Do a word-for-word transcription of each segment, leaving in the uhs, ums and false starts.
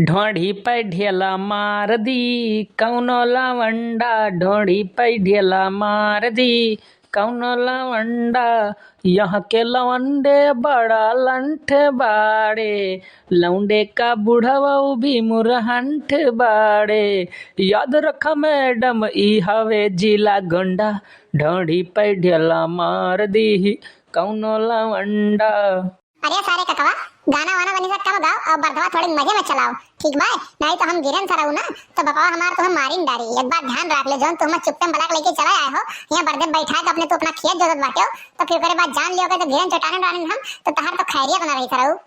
ढोढ़ी पे ढेला मार दी कौनो लवंडा, ढोढ़ी पे ढेला मार दी कौनो लवंडा। यहाँ के लवंडे बड़ा लंठ बाड़े, लौंडे का बुढ़वा भी मुरहंठ बाड़े। याद रखा मैडम, ई हवे जिला गोंडा, ढोढ़ी पे ढेला मार दी कौनो लवंडा। अरे सारे ककवा, गाना वाना बनी सब कम गाओ और बरधवा थोड़े मजे में चलाओ, ठीक बा? नहीं तो हम गिरन सरऊ ना, तो बपवा हमार तुहे मारिन डारी। एक बार ध्यान रख ले, जौन तुम चुप्पे में बलाक लेके चला आए हो, यहाँ बरधे बैठा के अपने तू अपना खेत जोतत बाटे हो, तो फिर ओकरे बाद जान लियो कि तो गिरन चटाने डारिन हम, तो तहार तो खैरियत ना रही सरऊ।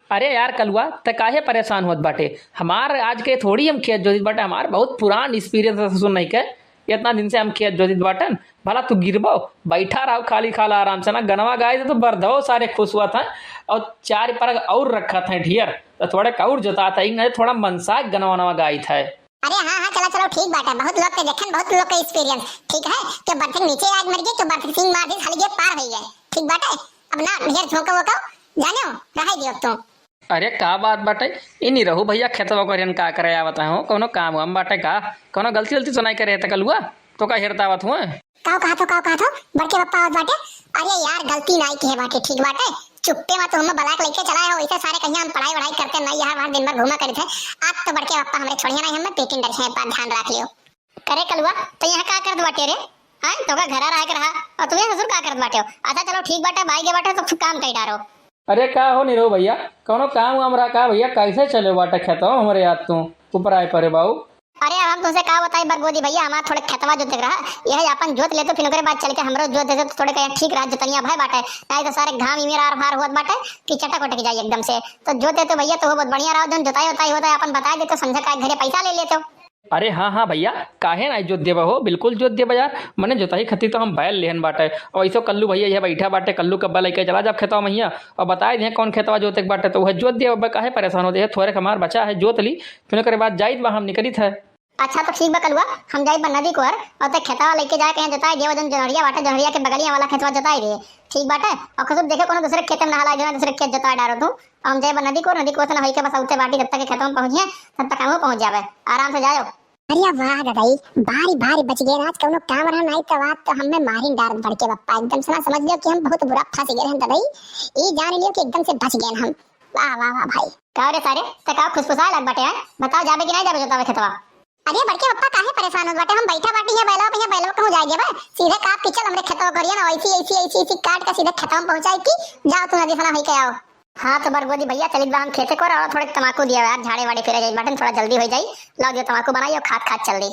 अरे यार कलुआ, ते काहे परेशान होत बाटे? हमार आज के थोड़ी हम खेत जोतित बाटे, हमार बहुत पुरान experience है ससुर नहीं के। इतना दिन से हम खेत जोतित बाटन, भला तू गिरबो? बैठा रहो खाली खाला आराम से ना, गनवा गाय दे तो बरधो सारे खुश हुआ था। और चार परग और रखा था ढेर, तो थोड़े का और जोता था, इन्हें थोड़ा मनसा गनवा नवा गाय था। अरे हाँ, हाँ, चला, चलो, ठीक बाटे। बहुत लोग के देखन, बहुत लोग के experience, ठीक है? के बरधे के नीचे आग मर गए, के बरधे के सींग मार दी, हलगे पार हो गए, ठीक बाटे? अब ना ढेर झोंको वोको, जाने हो, रहे दियो तुम। अरे का बात बाटे, ई निरहू भैया खेतवा करियन का करे आवत हो? कौनो काम वाम बाटे का? कौनो गलती वलती तो नहीं करे है कलुआ? तो का हेरता आवत हुआ? काव कहा थो, काव कहा थो? बड़के पप्पा आवत बाटे। अरे यार, गलती नाई किहे बाटे, ठीक बाटे। चुप्पे मा तो हम बलाक लेके चला है, वैसे सारे कहीं हम पढ़ाई वढ़ाई करते नहीं, यहाँ वहाँ दिन भर घूमा करे थे। आज तो बड़के पप्पा हमरे छोड़िया नहीं, हमें पेटिन डर है, बात ध्यान रख लियो। करे कलुआ, तो यहाँ का करत बाटे रे? हाँ, तो का घरा रह के रहा, और तुम्हें ससुर का करत बाटे हो? अच्छा चलो ठीक बाटे, भाई के बाटे तो तू काम कई डारो। अरे का हो निरहू भैया, कौनो काम वाम रहा का भैया? कैसे चले बाटे खेतवा हमरे याद तू ऊपर आए परे बाऊ? अरे अब हम तुमसे का बताई बरगोदी भैया, हमार थोड़े खेतवा जोते के रहा, यह अपन जोत लेते, फिर ओकरे बाद चल के हमरो जोत देते तो थोड़े कहीं ठीक रहा, जोतनिया भाई बाटे, नहीं तो सारे घाम इमेर आर फार होत बाटे कि चटक उटक जाई एकदम से। तो जोते तो भैया तो हो बहुत बढ़िया रहा, जौन जोताई उताई होता है अपन बताए देते, संझा का घरे पैसा ले लेते हो। अरे हाँ हाँ भैया, काहे ना जोत देबा हो, बिल्कुल जोत देबा यार। मने जोताई खती तो हम बैल लेहन बाटे। और ऐसो कल्लू भैया यह बैठा बाटे, कल्लू कब्बा लेके चला जाब खेतवा महिया और बताए दे कौन खेतवा जोते के बाटे, तो वह जोत देबा, काहे परेशान होते है? थोड़े हमार बचा है, जोत ली, फिर ओकरे बाद जाइत बा हम निकलित है। अच्छा तो ठीक बा कलुआ, हम जाई बा नदी कोर और ते खेतवा लेके जाए कहीं जोताई देबा, जौन जनहरिया बाटे, जनहरिया के बगलिया वाला खेतवा जोताई दे, ठीक बाटे? और खुद देखे कोनो दूसरे खेत में नहला, जो दूसरे खेत जोताई डारो तू। हम जाए बा नदी कोर, नदी कोर से ना होई के बस उते बाटी, जब तक के खेतवा में पहुँचिए, तब तक हमहू पहुँच जाबे, आराम से जाओ। अरे वाह ददाई, बारी बारी बच गए। आज कौनो काम रहा नहीं तो आज तो हमें मारिन डारत बड़के पप्पा। एकदम से ना समझ लियो कि हम बहुत बुरा फंस गए हैं ददाई। ई जान लियो कि एकदम से बच गए हम। वाह वाह वाह भाई। का रे सारे, ते का खुसफुसाए लग बाटे हैं? बताओ जाबे कि नहीं जाबे जोतावे खेतवा? अरे बड़के पप्पा काहे परेशान होत बाटे? हम बैठा बाटी यहाँ बैलवा पे, यहाँ बैलवा कहूँ जाए बा? सीधे काट के चल हमरे खेतवा करिया ना, ऐसी ऐसी ऐसी ऐसी काट के सीधे खेतवा में पहुँचाई कि जाओ तू नदी से ना होई के आओ। हाँ तो बरगोदी भैया चलित बा हम खेते को, और थोड़े तमाकू दिया यार, झाड़े वाड़े फिरे जाई बाटन, थोड़ा जल्दी हो जाई। लाओ दियो तमाकू बनाई और खात खात चल दी।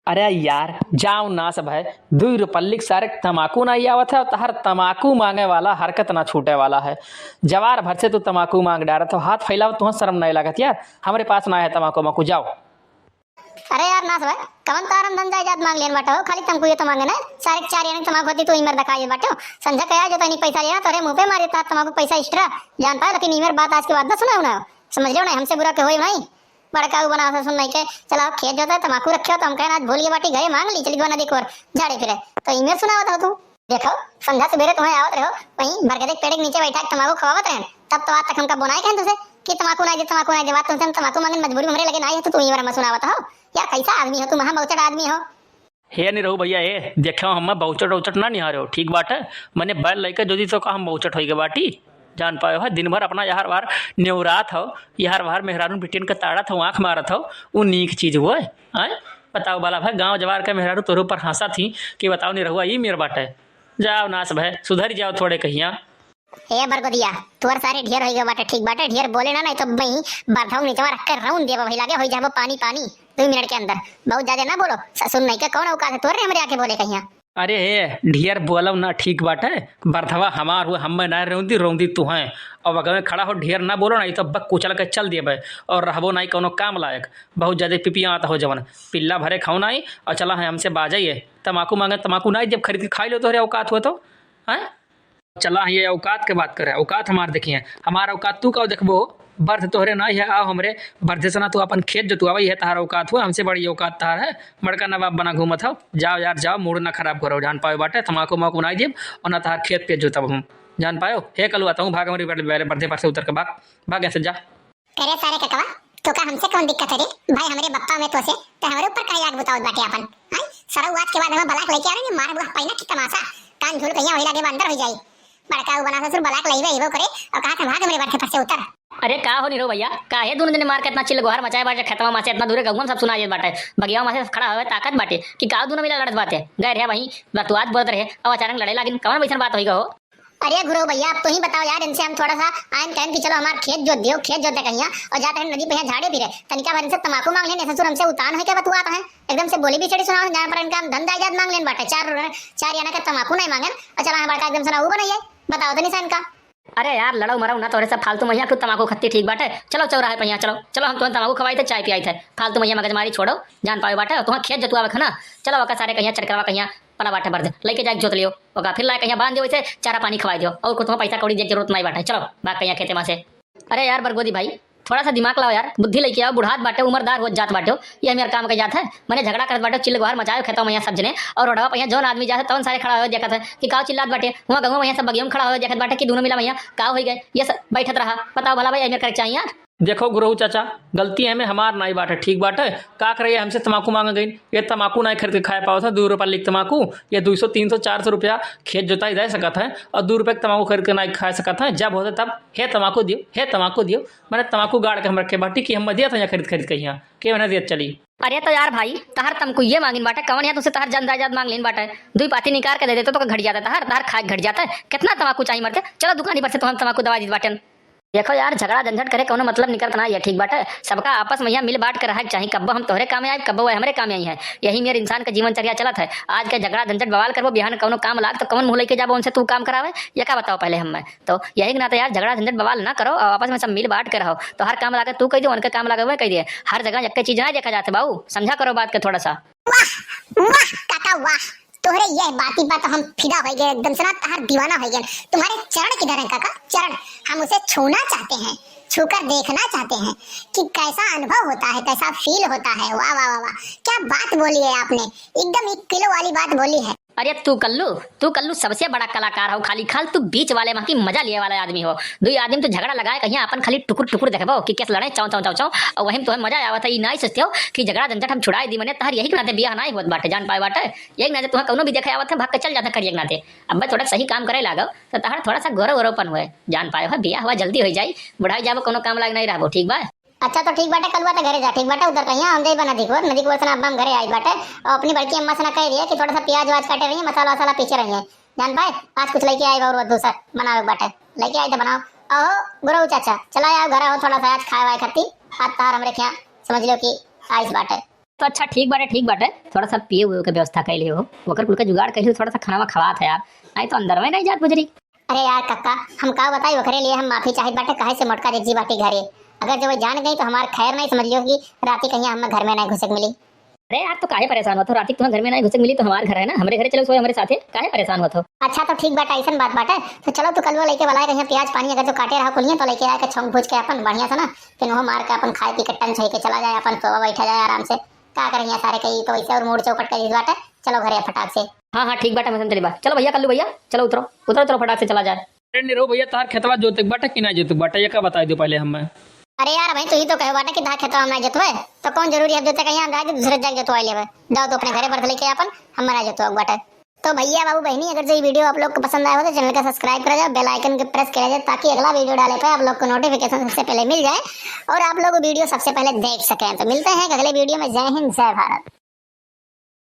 अरे यार जाओ नास भय, दुई रुपल्लिक सारे तमाकू ना आवत है, तहर तमाकू मांगे वाला हरकत ना छूटे वाला है। जवार भर से तू तमाकू मांग डारत हो, हाथ फैलाव, तुहं शर्म नहीं लागत यार? हमरे पास ना है तमाकू माकू, जाओ। अरे यार नास भाई, कवन तारन धन जायदाद मांग लेन बाटे हो, खाली तमकू ये तो मांगे ना। सारे के चार यानी तमाकू होती तू इमर दिखाई बाटे हो। संझा कया जो तनी पैसा लेना तोरे मुंह पे मारे ता तमाकू पैसा extra जान पाए, लेकिन इमर बात आज के बाद ना सुनाओ ना, समझ लो ना, हमसे बुरा के होई नहीं। बड़का उ बनावत सुन नहीं के, चला खेत जोता तमाकू रखे हो तो हम कहना आज भूल गए बाटी घरे मांग ली, चली गो नदी कोर झाड़े फिरे, तो इमर सुनावत हो तू। देखो, संझा सुबेरे तुम्हें आवत रहो, वहीं बरगदे के पेड़ के नीचे बैठा के तमाकू खवावत रहन, तब तो आज तक हमका बोनाई कहन तुझे कि तमाकू ना दे, तमाकू ना दे, बात तुमसे हम तमाकू मांगन मजबूरी में हमरे लगे ना आई हो, तो तू ये मत सुनावत हो। यार, कैसा आदमी हो तू, महा बहुचट आदमी हो। हे निरहू भैया, हे, देखो, हम बहुचट उचट ना निहारे हो, ठीक बात है? मने बैल लइके जोती तो का हम बहुचट होई के बाटी? जान पाए हो, दिन भर अपना यार वार नेवरात हो, यार वार मेहरारून बिटियन के ताड़त हो, आँख मारत हो, उ नीक चीज हुए? आय? बताओ बाला भाई, गाँव जवार के मेहरारू तोरे ऊपर हंसा थी कि बताओ निरहुआ ई मेर बाटे। जाओ नास भय, सुधर जाओ थोड़े कहिया। ए बरगोदिया, तोर सारे ढेर होई गए बाटे, ठीक बाटे, ढेर बोले ना, नहीं तो मैं बरधवा निचवा रख के रौन देबा भाई, लागे होई जाबो पानी पानी, दो मिनट के अंदर। बहुत ज्यादा ना बोलो, ससुर नहीं के कौन औकात है तोरे हमरे आके बोले कहिया? अरे हे, ढेर बोलब ना, ठीक बाटे, बरधवा हमार हुए, हमें ना रौंदी, रौंदी तू हैं। अब अगर खड़ा हो, ढेर ना बोलो, नहीं तो बक कुचल के चल देबे और रहबो नहीं कौनो काम लायक। बहुत ज्यादा पिपियात हो जवन, पिल्ला भरे खाओ नहीं और चला है हमसे बाजाइए, तमाकू मांगे, तमाकू नहीं जब खरीद के खाई लो तोहरे औकात हुए तो, हैं? चला, ये औकात के बात करे, औकात हमार देखिए, हमार औकात तू का देखबो? बर्थ तोहरे ना है, आओ हमरे बर्थे से ना तू अपन खेत जोतवावे, ये तहार औकात हुआ, हमसे बड़ी औकात तहार है, बड़का नवाब बना घूमत हो। जाओ यार जाओ, मूड ना खराब करो, जान पायो बाटे, तमाकू माकू बनाई देब और ना तहार खेत पेत जोतब हम, जान पायो। हे कलुआ, तहूँ भाग हमरी बड़-, बड़-, बर्थे पर से उतर के भाग, भाग यहाँ से जा। करे सारे ककवा, तो का हमसे कौन दिक्कत है रे? भाई हमरे बप्पा में तो से, ते हमरे ऊपर काहे आग बुतावत बाटे आपन? हैं? सरऊ आज के बाद हमें बलाक लेके आ रहे हैं, मारब पहिना की तमाशा, कान झूल कहिया वही लागे बा अंदर हो जाई। बड़का उ बना ससुर बलाक लइबे अइबो करे, और कहा था भाग हमरे बर्थे पर से उतर। अरे का हो निरो भैया, काहे दोनों जने मार के इतना चिल्ला गोहार मचाए बाटे खेतवा मा से, इतना दूरे गउवा मा सब सुनाई देत बाटे, बगिया मा से खड़ा होवे ताकत बाटे कि का दोनों मिला लड़त बाटे, गए रहे वहीं बतुआत बोलत रहे, अब अचानक लड़े लागिन, कौन वैसन बात होई गो? अरे गुरु भैया, अब तो ही बताओ यार, इनसे हम थोड़ा सा आयन कहन कि चलो हमार खेत जोत दियो, खेत जोते कहिया, और जाते हैं नदी पे यहाँ झाड़े फिरे, तनिका भर इनसे तमाकू मांग लेने, ससुर हमसे उतान है क्या बतुआत है, एकदम से बोली भी चढ़ी सुनाओ, जहाँ पर इनका हम धन जायदाद मांग लेन बाटे, चार, चार आना के तमाकू नहीं मांगन, और चला है बड़का एकदम से ना वो बनाइए, बताओ तो नहीं सा इनका। अरे यार, लड़ो मरो ना, तोहरे सब फालतू महिया कुछ तमाकू खत्ती ठीक बाटे। चलो चौराहे पे यहाँ चलो, चलो हम तुहन तमाकू खवाई थे, चाय पियाई थे, फालतू महिया मगजमारी छोड़ो, जान पावे बाटे, तुहाँ खेत जोतवावे खना, चलो ओका सारे कहिया चरकरवा कहिया पला बाटे बर्द, लेके जाके जोत लियो, ओका फिर लाए कहिया बांध दियो, वैसे चारा पानी खवाई दियो, और कुछ तुहाँ पैसा कौड़ी दिए जरूरत नहीं बाटे, चलो भाग कहिया खेते मा से। अरे यार बरगोदी भाई, थोड़ा सा दिमाग लाओ यार, बुद्धि लेके आओ, बुढ़ात बाटे, उम्रदार होत जात बाटे, ये हम यार काम के जात है, मने झगड़ा करत बाटे, चिल्ला गोहार मचायो खेतवा मा यहाँ सब जने, और रोडवा पे यहाँ जौन आदमी जात है, तौन सारे खड़ा हो देखत है कि काव चिल्लात बाटे, हुआ गउवा मा यहाँ सब बगिया मा खड़ा हो देखत बाटे कि दोनों मिला मा यहाँ काव होई गए, ये सब बैठत रहा, बताओ भला भाई, एमे करे के चाहिए यार? देखो गुरहु चाचा, गलती एमे हमार नाई बाटे, ठीक बाटे, का करे ये हमसे तमाकू मांगे गइन, ये तमाकू नाई खरीद के खाए पावत है, दो रुपया लिख तमाकू, ये दो सौ, तीन सौ, चार सौ रुपया खेत जोताई दे सकत है, और दो रुपया के तमाकू खरीद के नाई खा सकत है, जब होते तब, "हे तमाकू दियो, हे तमाकू दियो", माने तमाकू गाड़ के हम रखे बाटी कि हम दिया था यहाँ खरीद खरीद के यहाँ, के मने दिया चली। अरे तो यार भाई, तहर तमकू ये मांगिन बाटे, कवन यहाँ तुमसे तहर जान जायदाद मांग लेन बाटे, दुई पाती निकार के दे देते तो का घट जाता तहर, तहर खाए घट जाता है, कितना तमाकू चाहिए मरते, चलो दुकानी पर से तो हम तमाकू दवा दी बाटन। देखो यार, झगड़ा झंझट करे कौनो मतलब निकलत ना है, ठीक बाटे, सबका आपस मा यहाँ मिल बांट के रहे के चाही, कब्बो हम तोहरे कामे आइब, कब्बो वह हमरे कामे आई है, यही मेर इंसान का जीवन चर्या चलत है। आज के झगड़ा झंझट बवाल करबो, बिहान कौनो काम लाग तो कौन मुँह लेके जाबो उनसे तू काम करावे, ये का बताओ पहले हमें। तो यही के नाते यार झगड़ा झंझट बवाल ना करो और आपस मा सब मिल बांट के रहो। तोहार काम लागे तू कह दियो, उनके काम लागे वह कह दिए। हर जगह यक्के चीज ना देखा जाते बाबू, समझा करो बात के थोड़ा सा। वाह, वाह काका वाह, तोहरे यह बाती पर तो हम फिदा हो गए, एकदम से ना तहार दीवाना हो गए। तुम्हारे चरण किधर हैं काका? चरण, हम उसे छूना चाहते हैं, छूकर देखना चाहते हैं कि कैसा अनुभव होता है, कैसा फील होता है। वाह वाह वाह वाह, क्या बात बोली है आपने, एकदम एक किलो वाली बात बोली है। अरे तू कल्लू, तू कल्लू सबसे बड़ा कलाकार हो, खाली खाल तू बीच वाले मा की मजा लिए वाला आदमी हो। दुई आदमी तो झगड़ा लगाए कहिया अपन खाली टुकुर टुकुर देखबो कि केस लड़े चौ चौ चौ चौ, और वही मा तुम्हें मजा आवत है। ई नाई सोचते हो कि झगड़ा झंझट हम छुड़ाई दी, मने तहर यही के नाते बियाह नाई होत बाटे, जान पाए बाटे। यही के नाते तुम्हें कौनो भी देखे आवत है, भाग के चल जाता करिए के नाते। अब थोड़ा सही काम करे लागो तो तहर थोड़ा सा गोरो गोरोपन हुए, जान पाए हो, बियाह हुआ जल्दी हो जाई, बुढ़ाई जाबो कौनो काम लाग नहीं रहबो, ठीक बा? अच्छा तो ठीक बाटे, कलुआ तो घरे जा, ठीक बाटे, उधर कहिया हम जाई बा नदी को, नदी को से ना अब्बा हम घरे आई बाटे, और अपनी बड़की अम्मा से ना कह दिया कि थोड़ा सा प्याज वाज काटे रही है, मसाला वसाला पीछे रही है, जान पाए, आज कुछ लेके आई और दूसरा बनावे के बाटे, लेके आई तो बनाओ। अहो गुरु चाचा, चला आओ घर आओ, थोड़ा सा आज खाए वाए खाती, आज तार हमरे क्या समझ लो कि आइस बाटे। तो अच्छा ठीक बाटे, ठीक बाटे, थोड़ा सा पिए हुए के व्यवस्था कर लियो, ओकर कुल के जुगाड़ कर लियो, थोड़ा सा खाना खवात है यार, नहीं तो अंदर में नहीं जात बुजरी। अरे यार कक्का, हम का बताई, ओकरे लिए हम माफी चाहित बाटे, काहे से मोटका जिज्जी बाटी घरे। अगर जो वो जान गई तो हमार खैर नहीं, समझ लियो कि राती कहीं हमें घर में नहीं घुसे के मिली। अरे यार, तो काहे परेशान होत हो? राती तुम्हें घर में नहीं घुसे के मिली तो हमार घर है ना, हमरे घरे चलो सोए हमरे साथे, काहे परेशान होत हो? अच्छा तो ठीक बाटे, ऐसन बात बाटे, तो चलो तू कलुआ लेके वाला कहीं प्याज पानी अगर जो काटे रहा कुलिया तो लेके आए के छौंक भूज के अपन बढ़िया से ना, फिर वो मार के अपन खाए पी के टंच होके चला जाए, अपन सोवा बैठा जाए आराम से। का करें यहाँ सारे कई तो वैसे और मूड चौपट कर दिस बाटे। चलो घरे फटाक से। हाँ, हाँ, ठीक बाटे, मसन चली बा। चलो भैया, कल्लू भैया, चलो उतरो, उतरो, उतरो फटाक से चला जाए। अरे निरहू भैया, तहार खेतवा जोते के बाटे कि ना जोते के बाटे, ये का बताई दो पहले हमें। अरे यार, भाई तू ही तो कहे बाटे कि तहार खेतवा हम ना जोतवे, तो कौन जरूरी है जोते कहीं हम जाके दूसरे जाके जोतवा लेवे। जाओ तो अपने घरे बर्द लेके अपन, हम ना जोतवा बाटे। तो भैया बाबू बहनी, अगर जो ये वीडियो आप लोग को पसंद आया हो तो चैनल का सब्सक्राइब करा जाए, बेल आइकन के प्रेस करा जाए, ताकि अगला वीडियो डाले पे आप लोग को नोटिफिकेशन सबसे पहले मिल जाए और आप लोग वीडियो सबसे पहले देख सकें। तो मिलते हैं अगले वीडियो में। जय हिंद, जय भारत।